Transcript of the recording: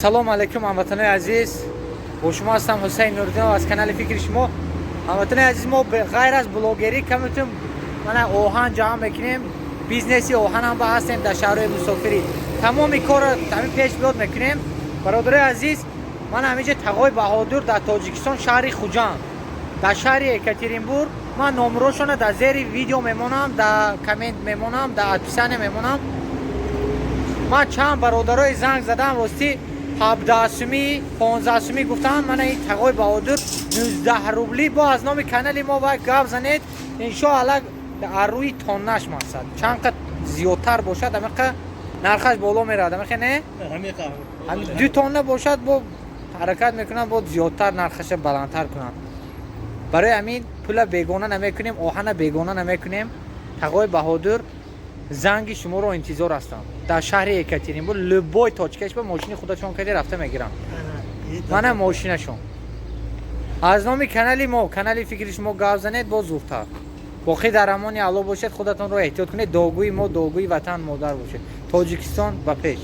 Салом алейкум, ҳамватанои азиз! Бо шумо ҳастам Ҳусайн Нуриддинов аз канали «Фикри шумо». Ҳамватанои азиз, мо ғайр аз блогерӣ камитум мана оҳан ҷамъ мекунем, бизнеси оҳанам ба ҳастем. Дар шаҳрҳои мусофирӣ тамоми корро ҳамин пеш биёд мекунем. Бародарои азиз, ман ҳаминҷа тағои Баҳодур дар Тоҷикистон, шаҳри Хуҷанд, дар шаҳри Екатеринбург. Ман номерошона дар зери видео мемонам, дар коммент мемонам, дар описание мемонам. Ман чанд бародарои занг задам, ростӣ, 17 сумӣ, 15 сумӣ гуфтам. Мана ин тағои Баҳодур 19 рубли. Бо аз номи канали мо вай гап занед, иншоалло, аз рӯи тоннаш, мақсад, чанд қад зиёдтар бошад, амиқа нархаш боло меравад, амиқа не? 2 тонна бошад, бо ҳаракат мекунам, бо зиёдтар нархаша баландтар кунам. Барои ҳамин пула бегона намекунем, оҳана бегона намекунем. Тағои Баҳодур занги шуморо интизор ҳастам. Дар шаҳри Екатеринбург любой точкаш ба мошини худашон кади рафта мегирам. Мана мошинашон. Аз номи канали мо, канали «Фикри шумо», гап занед, боз зудтар. Боқӣ дар амони Алло бошед, худатонро эҳтиёт кунед. Дуогӯи мо, дуогӯи ватан модар бошед. Тоҷикистон ба пеш!